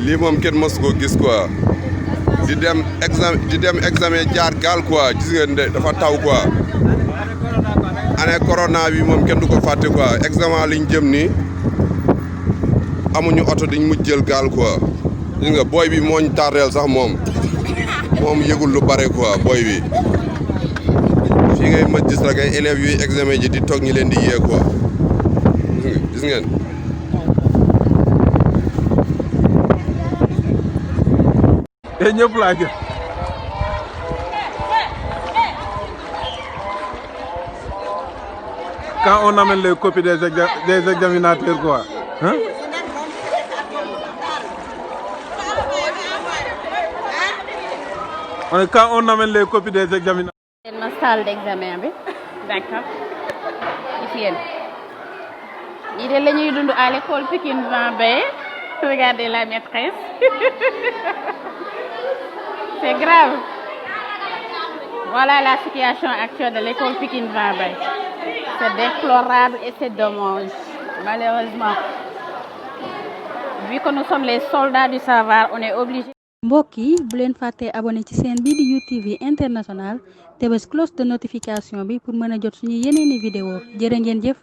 lii moom kenn mës ko gis quoi di dem examen jaar gaal quoi gis ngeen de dafa taw quoi année corona bi moom kenn du ko fàtte quoi examen liñ jëm ni amuñu oto diñ mujj jël gaal quoi gis nga booy bi mooñ tardeel sax moom yëgul lu bare quoi booy bi fii ngay ma gis rek ay élèves yuy examen ji di toog ñi leen di yee quoi gis ngeen et ñëpp laa jël quand on amène les copies des examinateurs quoi hein? Quand on amène les copies des examinateurs. ma salle d'examen bi d'accord ici lii de la ñuy dund à l'école Pikine Bambey. Regardez la maîtresse. C'est grave. Voilà la situation actuelle de l'école Pikine Bambey. C'est déplorable et c'est dommage. Malheureusement, vu que nous sommes les soldats du savoir, on est obligé. mbokk yi bu leen fàttee abonné ci chaîne bii di UTV International te bës cloche de notification bi pour mën a jot suñu yeneeni vidéo jërë ngeen jëf.